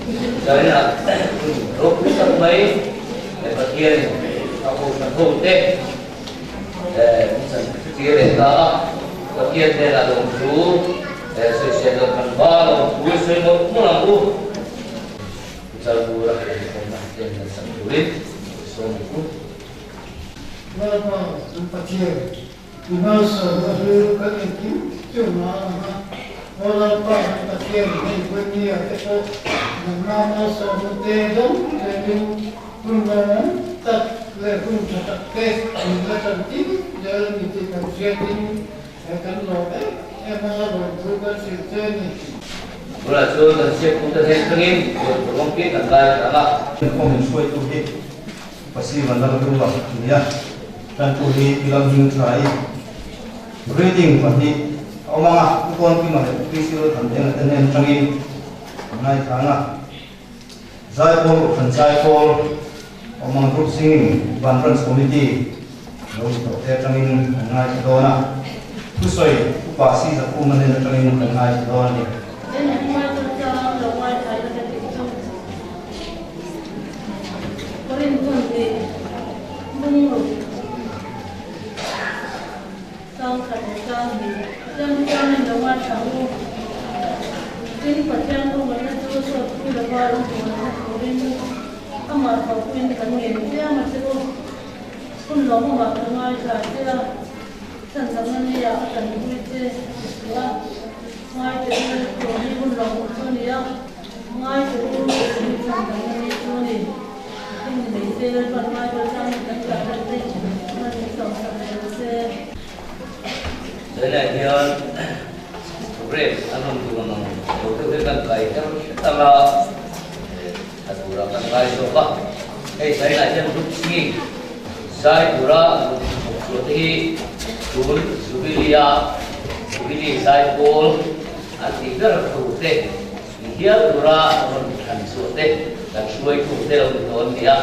China ropui tak mai Pathianin a kohhran hote min chan tir leh ta a, Pathian hnenah lawmthu sawisel loh kan ba lawmthu i sawi mawlh mawlh ang u. Chalbura inkhawmna ten kan sak turin sawm ang u. Lalpa kan Pathian, i malsawmna hlu kan engkim chu ngah ang a, Aw Lalpa kan Pathian, hei Bunia te pawh nangmah malsawmna te dawng zelin hun lawmawm tak leh hun tha tak te min la tan tin zel a ni tih kan hriatin kan lawm em em a, lawmthu kan hrilh che a ni. Tunah chuan kan siamtu te hnen thlengin ruat rawng pi kan lai ang a. Inkhawm inhruaitu hi Pasi Vanlalrua a ni a, tantu hi Lalhming Tha-i. Reading pahnih a awm ang a, Pu Kawnkima leh Pu PC Lalthandenga te hnen atangin an ngaithla ang a. Zaipawl Kohhran Zaipawl awm ang Group Singing Van Branch Committee lo ni tawh te atangin an ngaithla dawn a, thusawi Upa Si Zakhuma hnen atangin kan ngaithla dawn a ni. Then an ngaithla chang lo ngaithla ila ka tih chu Korinthun tih bungruk Chang khat leh chang hnih Pathian hi changin lo ngaithla ang u. Tin, Pathian kawngawihna chu sawt pui lova rawngbawlna turin amah thawhpuiin kan ngen chiam a che u. Hun lawmawmah ka ngaithla che a, chhan dangna nia a tanpui che a ti si a. Ngai teh u, tun hi hun lawmawm chu a ni a, ngai teh u, tun hi chhan dangna ni chu a ni. Heng ni mai se, Lalpan ngaidawr changin kan tah vel te hman min sawmsak leh lo se. Tunah hian program an rawn duh ang ang lo deuh hi kan kai her hret ang a, tha tura kan ngai zawk a. Hei China hian group singing zai tura an rawn thawk chhuah te hi tun Jubilee-a Jubilee zai pawl an tih ber thu te Ni hial tura rawn thlan chhuah te kan hruaitu te lo ni dawn nia.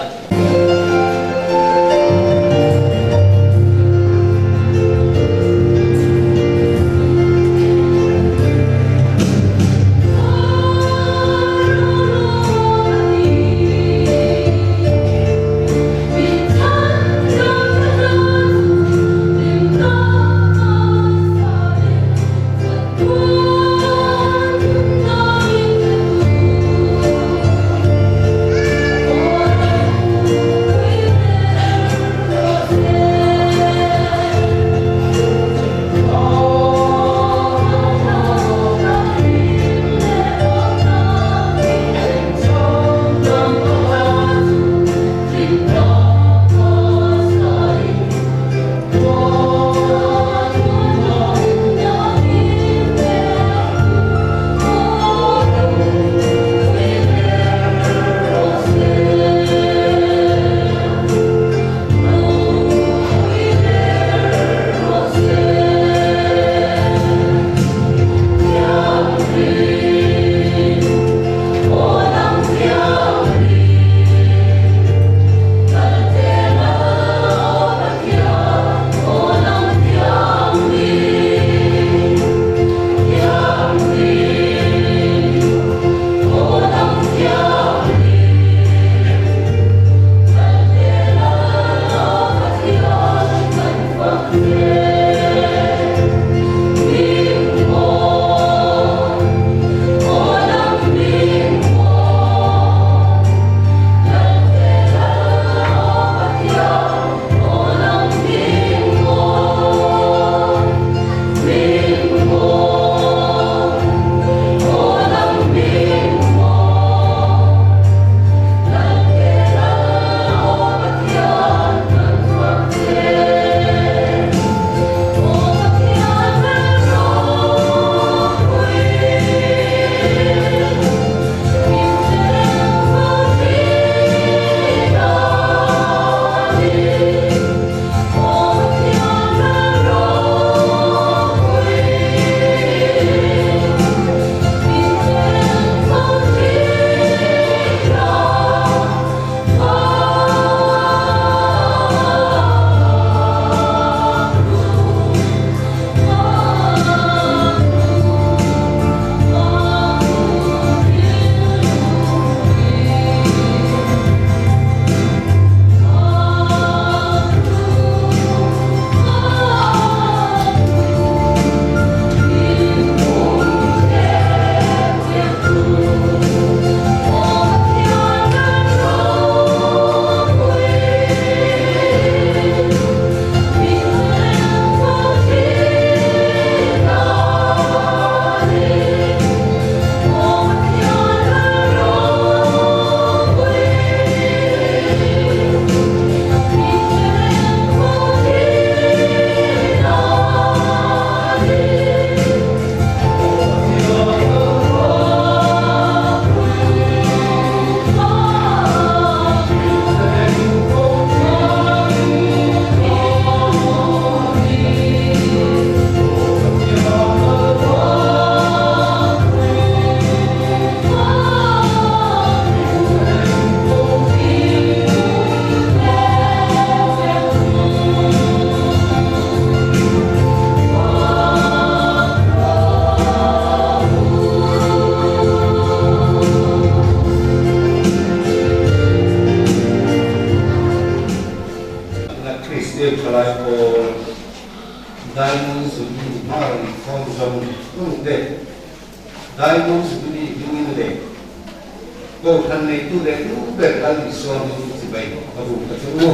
Kohhran neitu leh nu ber Lal Isua hming chibai ka buk a che u.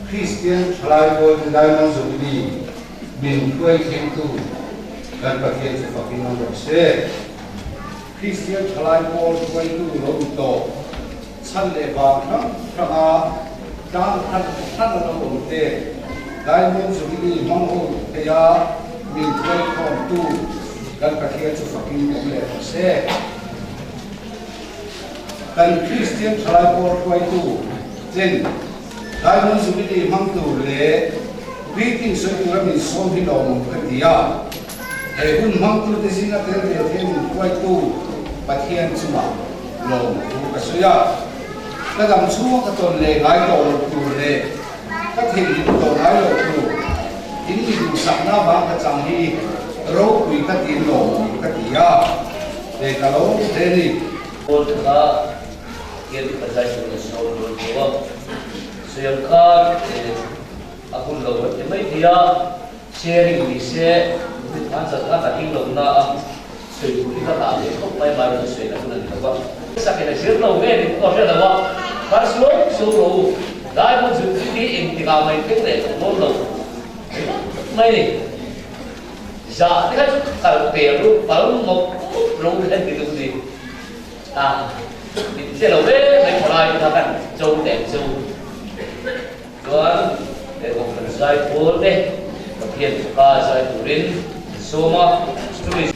Kristian thalai pawl te Diamond Jubilee min hruai thlengtu kan Pathian chu fakin awm rawh se. Kristian thalai pawl hruaitu lo ni tawh chhan leh vang hrang hranga tlang hran hran a lo awm te Diamond Jubilee hmang ho theia min hruai khawmtu kan Pathian chu fakin awm leh rawh se. Kan Kristian thalai pawl hruaitu ten Diamond Jubilee hmang tur leh greeting sawi tura min sawm hi lawmawm ka ti a. He hun hmangtute zinga tel ve thei min hruaitu Pathian chungah lawmthu ka sawi a. Ka dam chhunga ka tawn leh ngai tawh loh tur leh ka theihnghilh tawh ngai loh tur in mi duhsakna avang ka chang hi ropui ka tiin lawmawm ka ti a, he ka lo hle ni. Paul kha Pathian upa zai tur in sawm dawn tho a, sawi ang khan a hun lo kan ti mai thei a. Sharing ni se, mi khan zat kha ka hing lo na a, sawi tur hi ka hlah ve khawp mai, mahni chu sawi na hun a ni lo va. Sakin a zir lo nge ni pawh a hre lo a, khan suau suau rawh u, dai hmun zut zut hi engtikah mai thleng leh tawh dawn lo ringawt mai ni. Zah te kha chu kal pel ru pal mawp mawp lo hian ti duh ni. A, min hre lo ve mai thalai te kha kan cho teh ang che u. Chuan he kohhran zai pawl te Pathian faka zai turin an sawm a, chumi.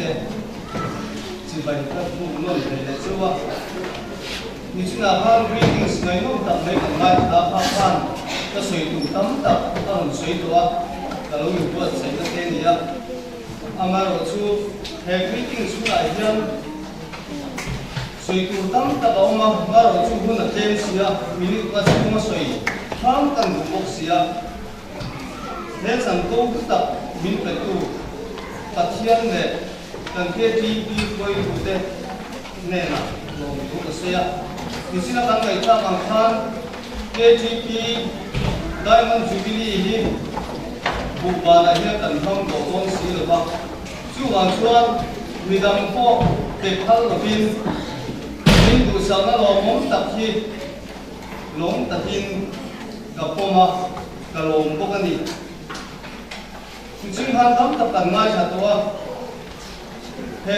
te chibai ka buk nawn thei leh chauh a. Nichinah khan greetings ngaihnawm tak mai kan ngaithla a, kha khan ka sawi tum tam tak a rawn sawi tawh a, ka lo inbuatsaih na te a ni a. Amaherawh chu he greetings hunah hian sawi tur tam tak a awm a, amaherawh chu hun a tlem si a, minute nga chhunga sawi hram kan duh bawk si a. He chanko hlu tak min petu Pathian leh kan KTP hruaitute hnenah lawmthu ka sawi a. Nichina kan ngaihthlak ang khan KTP Diamond Jubilee hi buhbanah hian kan hmang tawh dawn si lo va, chuvang chuan midang pawh pe phal lovin min duhsakna lawmawm tak hi lawm takin ka pawm a, ka lawm bawk a ni. Tuching khan tam tak kan ngaithla tawh a, he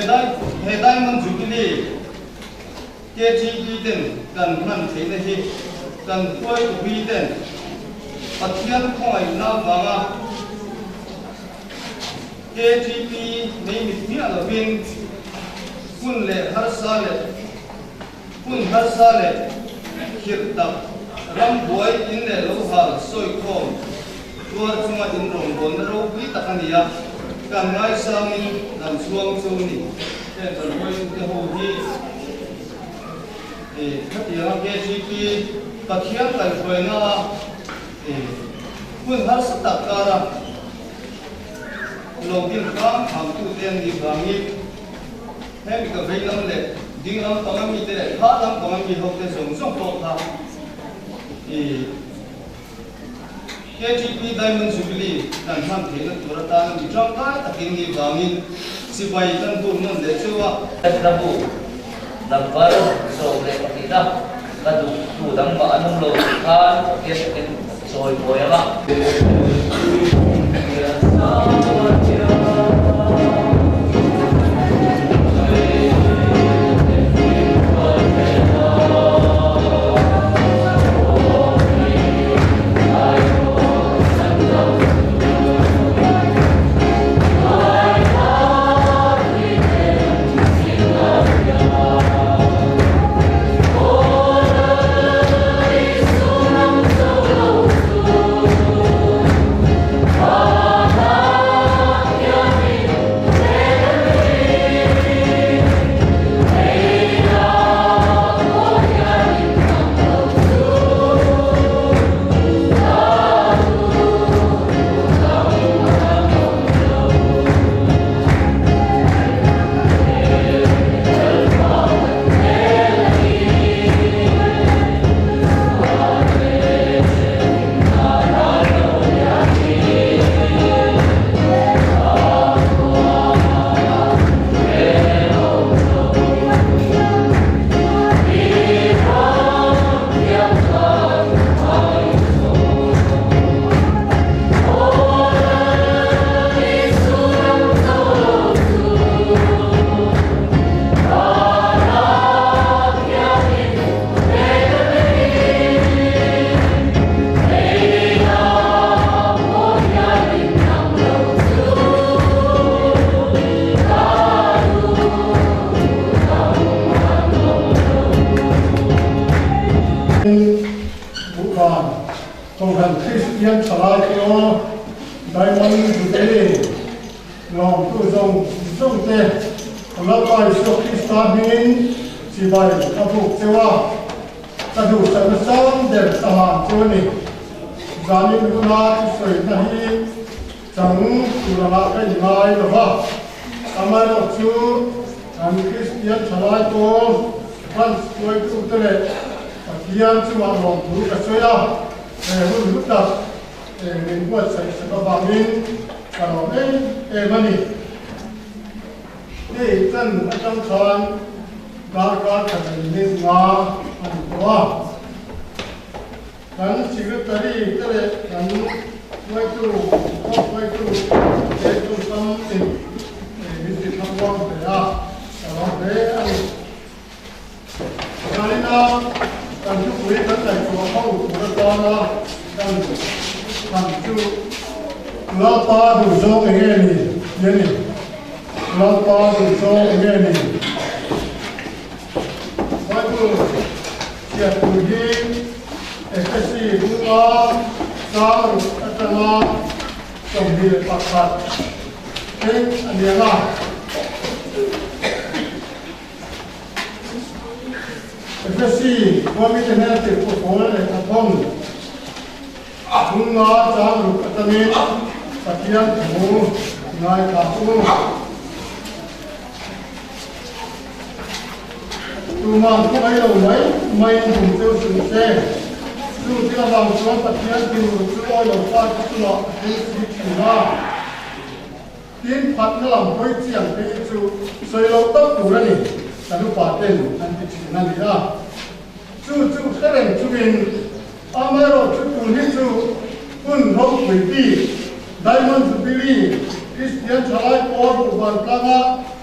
he Diamond Jubilee KTP ten kan hman theihna hi kan hruaitu ten Pathian khawngaihna avanga KTP nei mit miah lovin hun leh harsa leh Hun harsa leh khirh tak rambuai in leh lo hal sawikhawm tuar chunga in rawngbawlna ropui tak a ni a, kan ngaisangin kan chhuang chu ni. Heng kan hruaitute ho hi khatianga KGP Pathian kaihhruaina a hun harsa tak kara lo din hram hramtute an nih vangin, Hemi ka vei lam leh ding lam panga mite leh thla lam panga mi ho te zawng zawng pawh kha i KTP Diamond Jubilee kan hman theihna tur atana mi tangkai takin ni vangin sipai kan buk nawn leh cheu a. Hlabu number 12 a ka duh tu dang mah an awm lo tih khan Pathian takin sawi buai ang a. Buhban Kohhran Kristian Thalai te aw Diamond Jubilee Lawmtu zawng zawng te Lalpa Isua Krista hmingin chibai a buk cheu a, ka duhsakna sang ber ka hlan chu a ni. Zanin huna thusawina hi chang tur angah ka inngai lo va, amaherawhchu kan Kristian thalai pawl branch hruaitute leh Pathian chungah lawmthu ka sawi a, he hun hlu tak min buatsaih sak avangin ka lawm em em a ni. Hei chan atang khan darkar khat leh minute nga a ni tawh a. Kan secretary te leh kan hruaitu, inkhawm hruaitu te tawngkam in min ti thlamuang hle a, ka lawm hle a ni. China kan thupui kan ngaihtuah ho tur atana kan thlan chu Lalpa duhzawng eng nge ni tih a ni. Lalpa duhzawng enge ni? Bible chhiar tur hi Efesi bunga sang ruk atanga 21 thleng a ni ang a. Efesi khuamite hnena tirhkoh pawl lehkha thawn bunga chang ruk atangin Pathian thu ngaithla u. Tuman thu mai lo mai maiin hum cheu suh se. Chu thil avang chuan Pathian thinur chu awi lo fa te chungah a thleng si thin a. Tin, phatna lam hawi chiang phei hi chu sawi loh tak tur a ni, kan upa ten an ti thin a ni a. Chu chu hre reng chungin amaherawhchu tun hi chu hun ropui bik Diamond Jubilee Kristian Thalai Pawl Buhban tlanga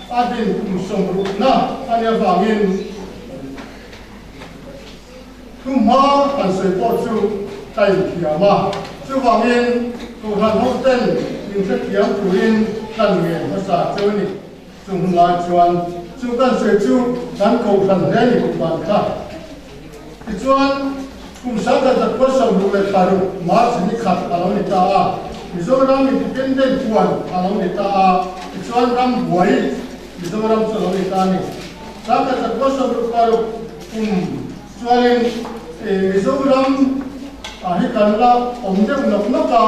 a din kum sawmrukna a nih avangin thuhma kan sawi pawh chu ka inthiam a. Chuvangin Kohhran hoten min hrethiam turin kan ngen hmasa cheu a ni. Chu hun lai chuan chu kan sawi chu kan kohhran hle ni Buhban kha. Tichuan, kum 1966 March ni khat a lo ni ta a, Mizoram Independent puan a lo ni ta a, tichuan ram buai Mizoram chu a lo ni ta a ni. 1966 kum chuanin Mizoram ah hi kan la awm deuh nawk nawk a,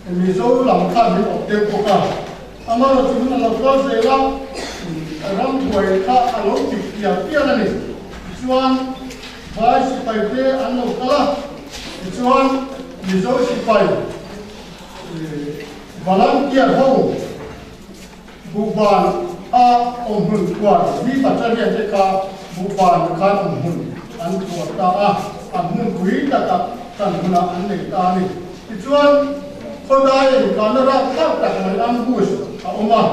Mizo lam khan min awp deuh bawk a. Amaherawhchu hun a lo kal zel a, ram buai kha a lo tik pial pial a ni. Tichuan, Vai sipai te an lo kal a, tichuan Mizo sipai volunteer ho buhban a awm hmun khuar mi battalion te kha buhban khan awm hmun an khuar ta a, an hmunpui takah tan hunah an nei ta a ni. Tichuan, khawdaiin kana rap thlak tak mai ambush a awm a,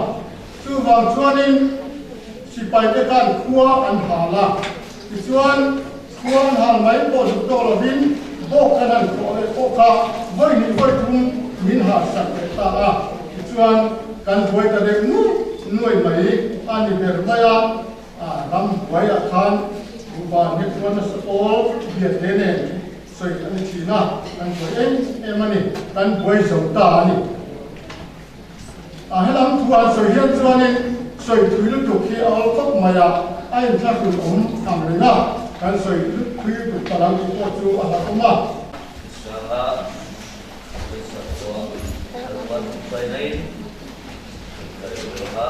chuvang chuanin sipaite khan khua an hal a. Tichuan, khua an hal mai pawh duh tawh lovin bawk khan an tlawh leh pawh kha vawi hnih vawi thum min hal sak leh ta a. Tichuan, kan buai ta deuh nuai nuai mai a ni ber mai a, ram buaiah khan Buhban hi khua nasa pawl biate nen Sawi a ni thin a, kan buai em em a ni, kan buai zo ta a ni. A helam thu an sawi hian chuanin sawi thui lutuk hi a awl khawp mai a, a inthlahrun awm ang reng a, kan sawi thui lutuk ta lo tih pawh chu a hlauhawm a. Sanga pawisa pawh a lo ban hruai mai ka rilru a,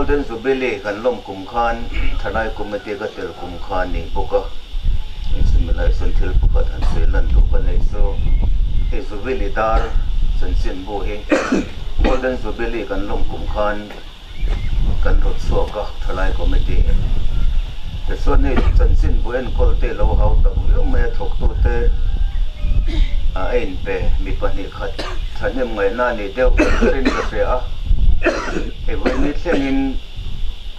Golden Jubilee kan lawm kum khan Thalai Committee ka tel kum kha a ni bawk a, chumi lai chuan thil pakhat han sawi lan duh ka nei chu hei Jubilee dar chanchin bu hi Golden Jubilee kan lawm kum khan kan rawt chhuak a Thalai Committee in. Tichuan hei chanchin bu enkawl te lo hau tak viau mai a thawktute a inpe mi 2 khat thahnem ngaihna a nih deuh berin ka hria a, hei vawiin thlengin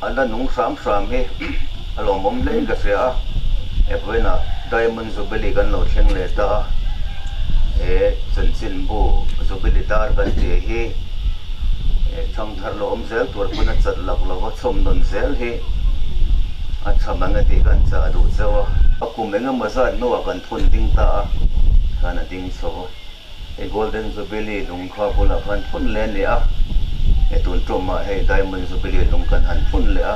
a la nung hram hram hi a lawmawm hlein ka hria a, he vawiinah Diamond Jubilee kan lo thleng leh ta a, he chanchinbu Jubilee dar kan tih hi thangthar lo awm zel tur pawn a chat lak lova chhawmnawn zel hi a tha mang e tih kan chah duh chauh a, a kum engemaw zat hnuah kan phun ding ta a, khan a ding chho a. Hei Golden Jubilee lung kha bulah khan phun leh a ni a, he tun ṭawmah hei Diamond Jubilee lung kan han phun leh a.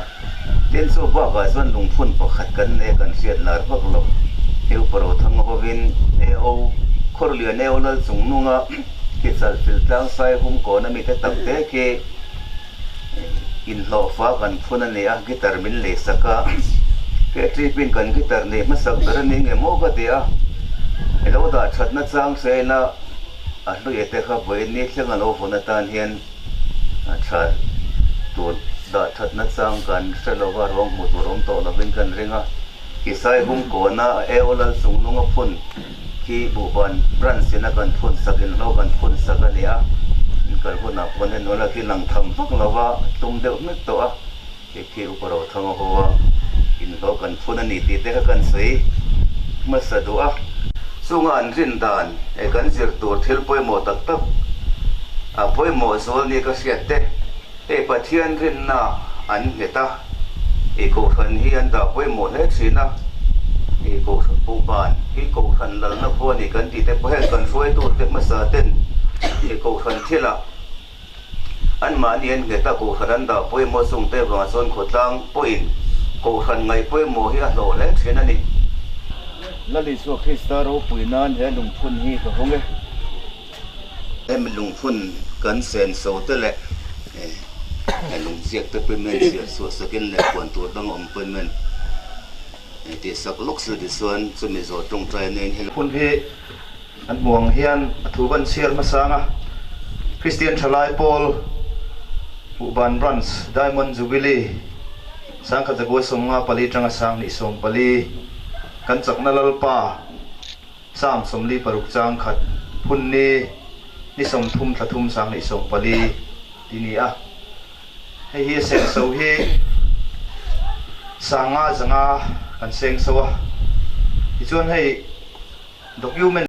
Tin chu bakah chuan lung phun pakhat kan nei a kan hriat lar vak lo. Hei Upa Rothanga hovin AO Khawrlian AO Lal chung nunga khi chalhfil tlang sai hum kawn a mite tak te khi inhlawhfa kan phun a ni a, guitar min lei sak a, K-trip-in kan guitar neih hmasak ber a ni nge maw ka ti a, i lo dah thatna chang hre ila a hluia te kha vawiin ni thleng a lo vawn atan hian a tha tur dah thatna chang kan hre lo va, ruang hmuh tur awm tawh lovin kan ring a, Kisai hum kawna a eu lal chung nunga phun. Khi Buhban branch in a kan phun sak in hlo kan phun sak a ni a, in kal hunah pawn en ula khi lang tham vak lo va, tum deuh hmek tawh a, hei khi Upa Rothanga ho a in hlo kan phun a ni tih te kha kan sawi hmasa duh a. Chunga an rin dan eh kan zir tur thil pawimawh tak tak a pawimawh zual ni ka hriat te, hei Pathian rinna an nghet a. I kohhran hi an dah pawimawh hle thin a, i kohhran puhban hi kohhran lalna khua a ni kan tih te pawh heng kan hruaitute hmasa ten i kohhran thilah anmahni an nghet a, kohhran an dah pawimawh chungte vangah chuan khawtlang pawhin kohhran ngaih pawimawh hi a hlawh hle thin a ni. Lal Isua Krista ropui nan he lungphun hi ka hawng e. Hemi lungphun kan senso te leh lungziak te pawimawh chhiar chhuah sakin leh puan tur dang a awm pawimawh tih sak lawk se tichuan chumi zawh tawngtai nen hi. Phun hi an hmuh ang hian a thu kan chhiar hmasang a, Kristian Thalai Pawl Buhban Branch Diamond Jubilee 1954 tanga 2014 kan chakna Lalpa Psalm 46 chang khat, Phun ni, ni 30 thla thum 2014 ti ni a. Hei hi a sengso hi 500 500 kan sengso a. Tichuan hei document.